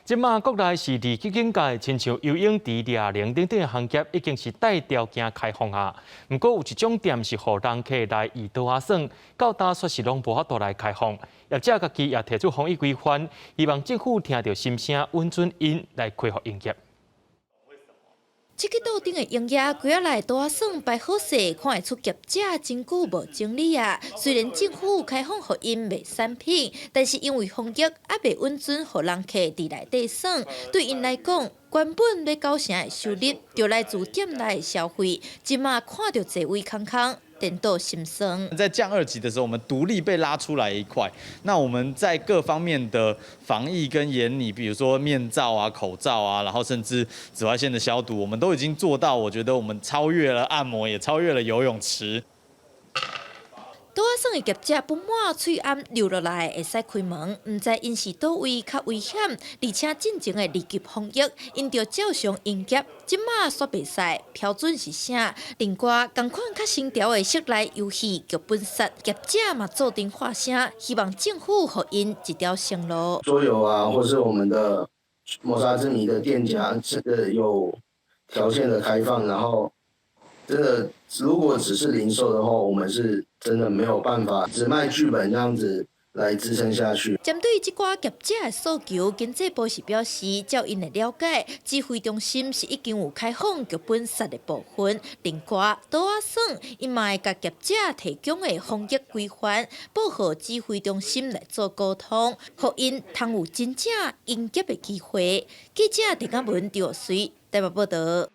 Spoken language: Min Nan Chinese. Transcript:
這馬國內是二級警戒，親像游泳池、掠龍等等行業已經是帶條件開放啊。毋過有一種店是予人客來椅桌仔耍，到今煞是攏無法度來開放。業者家己也提出防疫規範，希望政府聽著心聲，允准𪜶來恢復營業。這個桌頂的營業櫃仔內桌仔耍擺好勢，看會出業者真久無整理啊。雖然政府開放予𪜶賣產品，但是因為防疫猶未允准予人客佇內底耍，對𪜶來講，原本欲9成的收入就來自店內的消費，這馬看著座位空空，顛倒心酸。在降2級的時候，我們獨立被拉出來一塊。那我們在各方面的防疫跟研擬，比如說面罩啊、口罩啊，然後甚至紫外線的消毒，我們都已經做到。我覺得我們超越了按摩，也超越了游泳池。桌仔耍的業者不滿喙罨留落來會使開門，毋知𪜶是佗位較危險，而且進前的二級防疫，𪜶著照常營業，這馬煞袂使，標準是啥？另外，仝款較新潮的室內遊戲劇本殺業者嘛做陣發聲，希望政府予𪜶一條生路。桌遊啊，或是我們的謀殺之謎的店家，這個有條件的開放，然後真的如果只是零售的話，我們是真的沒有辦法只賣劇本這樣子來支撐下去。針對這寡業者的訴求，經濟部是表示，照𪜶的了解，指揮中心是已經有開放劇本殺的部分。另外，桌仔耍𪜶嘛會共業者提供的防疫規範，報予指揮中心來做溝通，予𪜶通有真正營業的機會。記者鄭嘉文、張水台北報道。